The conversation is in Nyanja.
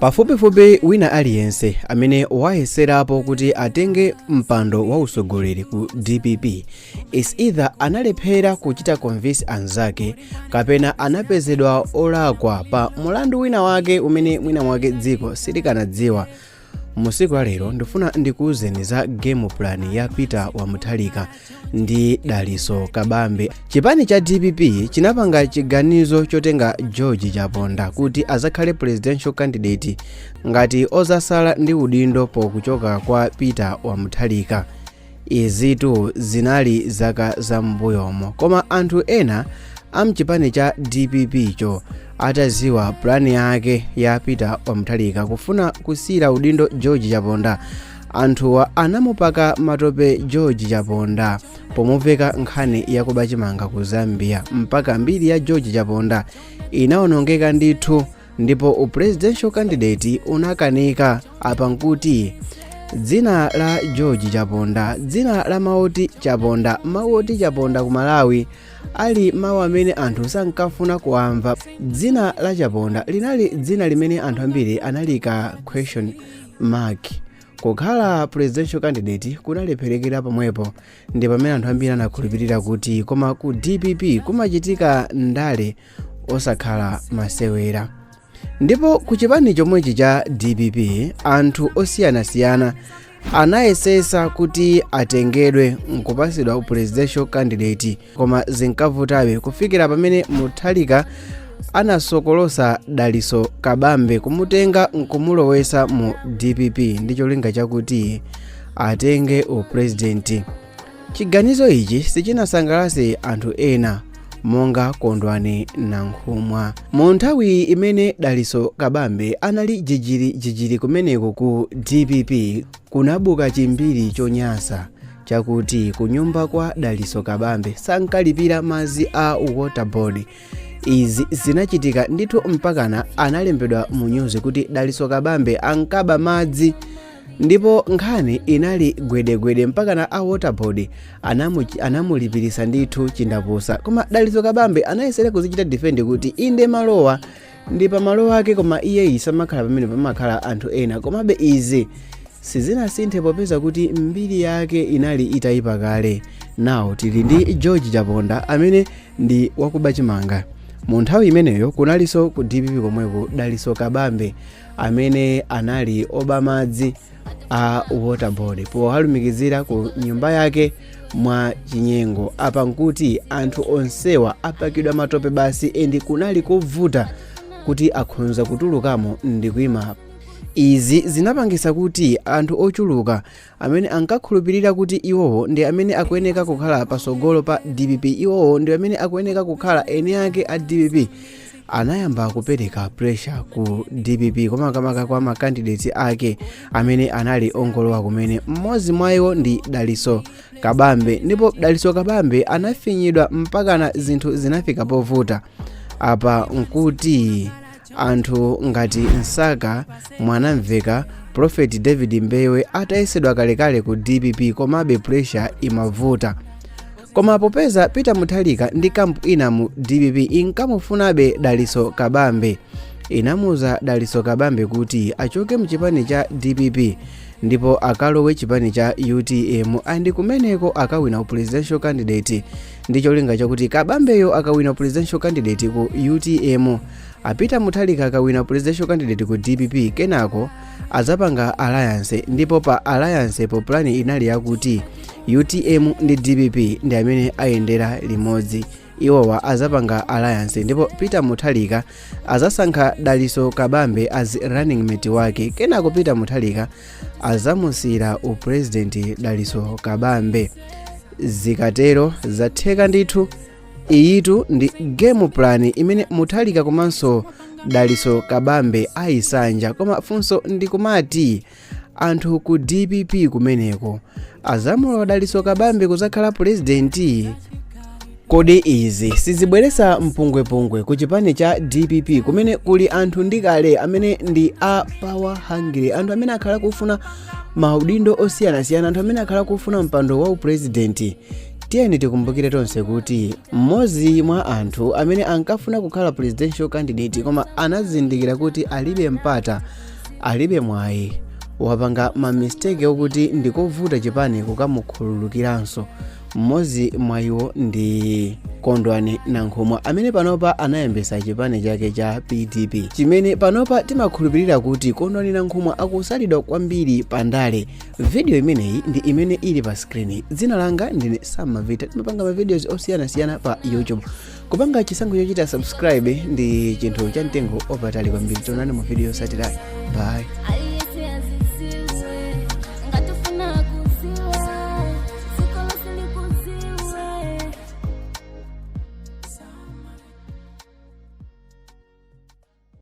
Pafupifupi wina aliyense amene wayeserapo kuti atenge mpando wa usogoleri ku DPP is either analephera kuchita convince anzake kapena anapezedwa olakwa pa mulandu wina wake umene mwina mwake dziko silikanadziwa. Musiku la lero ndifuna ndikuwuzeni za game plan ya Peter wa Mutharika ndi Daliso Kabambe. Chipani cha DPP chinapanga chiganizo chotenga George Chaponda kuti azakhale presidential candidate ngati ozasala ndi udindo pokuchoka kwa Peter wa Mutharika. Izitu zinali zaka zam'mbuyomo, koma anthu ena amchipani cha DPP cho ataziwa plani yake ya Peter wa Mutharika kufuna kusiyira udindo George Chaponda, anthuwa anamupaka matope George Chaponda pomuveka nkhani yakuba chimanga ku Zambia, mpaka mbiri ya George Chaponda inawonongeka ndithu ndipo upresidential candidate unakanika. Apa nkuti dzina la George Chaponda, dzina la maoti Chaponda, mawu oti Chaponda ku Malawi ali mawu amene anthu sankafuna kuamva. Dzina la Chaponda linali dzina limene anthu ambiri analika question mark. Kukhala presidential candidate kunalepherekera pomwepo, ndi pamene anthu ambiri anakhulupirira kuti koma ku DPP kumachitika ndale osakhala masewera. Ndipo ku chipani chomwechi cha DPP anthu osiyanasiyana anayesesa kuti atengedwe nkupasidwa presidential candidate, koma zinkavutabe kufikira pamene Mutharika anasokolosa Daliso Kabambe kumutenga nkumulowesa mu DPP ndi cholinga chakuti atenge upresidenti. Chiganizo ichi sichinasangalase anthu ena monga Kondwani Nankhumwa. Mu nthawi imene Daliso Kabambe anali jijiri kumeneko ku DPP, kunabuka chimbiri chonyasa chakuti kunyumba kwa Daliso Kabambe sankalipira madzi a Water Board. Izi zinachitika ndithu, mpakana analembedwa mu nyuzi kuti Daliso Kabambe ankaba madzi, ndipo nkhani inali gwedegwede mpakana a Water Board anamulipirisa ndithu chindapusa. Koma Daliso Kabambe anayesera kuzichita defend kuti inde, malowa ndi pamalo ake, koma iyeyi samakhala pamene, pamakhala anthu ena. Komabe izi sizinasinthe popeza kuti mbiri yake inali itayipa kale. Nawo tili ndi George Chaponda amene ndi wakuba chimanga. Mu nthawi imeneyo kunalinso ku DPP komweko Daliso Kabambe amene anali oba madzi a Water Board powalumikizira ku nyumba yake mwa chinyengo. Apa nkuti anthu onsewa apakidwa matope basi, and kunali kovuta kuti akhonza kutulukamo ndi kuyima. Izi zinapangisa kuti anthu ochuluka amene ankakhulupirira kuti iwowo ndi amene akuyeneka kukhala pasogolo pa DPP, iwowo ndi amene akuyeneka kukhala eni ake a DPP, anayamba kupereka pressure ku DPP, komakamaka kwa makandidate ake amene anali ongolowa kumene. Mmodzi mwa iwo ndi Daliso Kabambe, ndipo Daliso Kabambe anafinyidwa mpakana zinthu zinafika povuta. Apa nkuti anthu ngati Msaka, Mwanamveka, Prophet David Mbewe atayesedwa kalekale ku DPP, komabe pressure imavuta. Koma popeza Peter Mutharika ndi camp ina mu DPP inkamufunabe Daliso Kabambe, inamuza Daliso Kabambe kuti achoke mchipani cha DPP ndipo akalowe chipani cha UTM, and kumeneko akawina presidential candidate, ndi cholinga chakuti Kabambeyo akawina presidential candidate ku UTM, a Peter Mutharika akawina presidential candidate ku DPP, kenako azapanga alliance. Ndipo pa alliance po plan inali yakuti UTM ndi DPP ndi amene ayendera limodzi. Iwowa azapanga alliance ndipo Peter Mutharika azasankha Daliso Kabambe as running mate wake. Kenako Peter Mutharika azamusiyira upresident Daliso Kabambe. Zikatero zatheka ndithu. Iyitu ndi game plan imene Mutharika komanso Daliso Kabambe ayisanja. Koma funso ndikumati, anthu ku DPP kumeneko azamulowa Daliso Kabambe kuzakhala purezidenti? Kodi izi sizibweresa mpungwepungwe ku chipani cha DPP kumene kuli anthu ndikale amene ndi a power hungry, anthu amene akhala kufuna maudindo osiyanasiyana, anthu amene akhala kufuna mpando wa upurezidenti? Tiyeni tikumbukire tonse kuti mmodzi mwa anthu amene ankafuna kukhala presidential candidate koma anazindikira kuti alibe mpata Alibe mwayi, wapanga ma mistake okuti ndikovuta chipani kukamukhululukiranso. Mmodzi mwa iwo ndi Kondwani Nankhumwa, amene panopa anayambisa chipani chake cha PDP, chimene panopa timakhulupirira kuti Kondwani Nankhumwa akusalidwa kwambiri pandale. Video imeneyi ndi imene ili pa screen. Dzina langa ndine Sam Mavita. Timapanga ma videos osiyanasiyana pa YouTube. Kupanga chisankho chochita subscribe ndi chinthu cha mtengo wapatali kwambiri. Tionane mu video yotsatirayi. Bye.